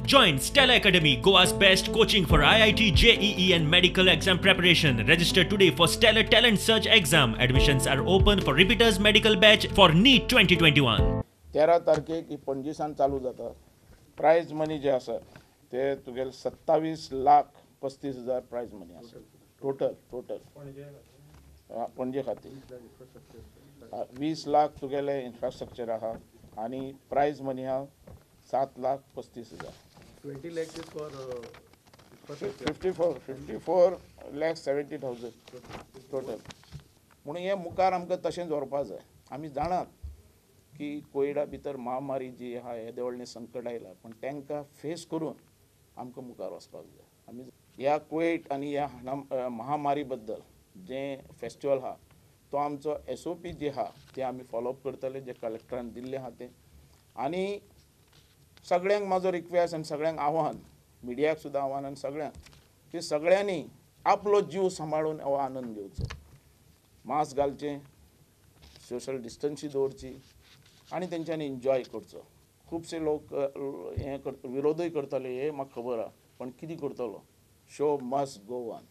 Join Stellar Academy, Goa's best coaching for IIT, JEE and medical exam preparation. Register today for Stellar Talent Search exam. Admissions are open for repeaters medical batch for NEET 2021. 13 तारखेक ही पणजेसान चालू जाता. Prize money जे आसा ते तुगेले 27,35,000 prize money आसा total total Panaji खातीर. 20 लाख तुगेले infrastructure आहा आनी प्रायज मनी आहा 7,35,000. 20 lakhs is for 54,70,000 total. म्हणून हे मुखार आमकां तशेंच व्हरपा जाय. आमी जाणात की कोविडा भितर महामारी जी आहा येदें व्हडलें संकट आयलां, पूण तांकां फेस करून आमकां मुखार वचपाक जाय. आमी ह्या कोविड आनी ह्या महामारी बद्दल जें फेस्टिवल आहा तो आमचो SOP जी आहा ते आमी फॉलोअप करतले, जे कलेक्टरान दिल्लें आहा तें. आनी सगळ्यांक म्हाजो रिक्वेस्ट आनी सगळ्यांक आव्हान, मिडियाक सुद्दां आव्हान आनी सगळ्यांक की सगळ्यांनी आपलो जीव सांबाळून हो आनंद घेवचो. मास्क घालचें, सोशल डिस्टन्सी दवरची आनी तेंच्यांनी एन्जॉय करचो. खुबशे लोक हें विरोधूय करतले हे म्हाका खबर आहा, पण कितें करतलो, शो मस्ट गो ऑन.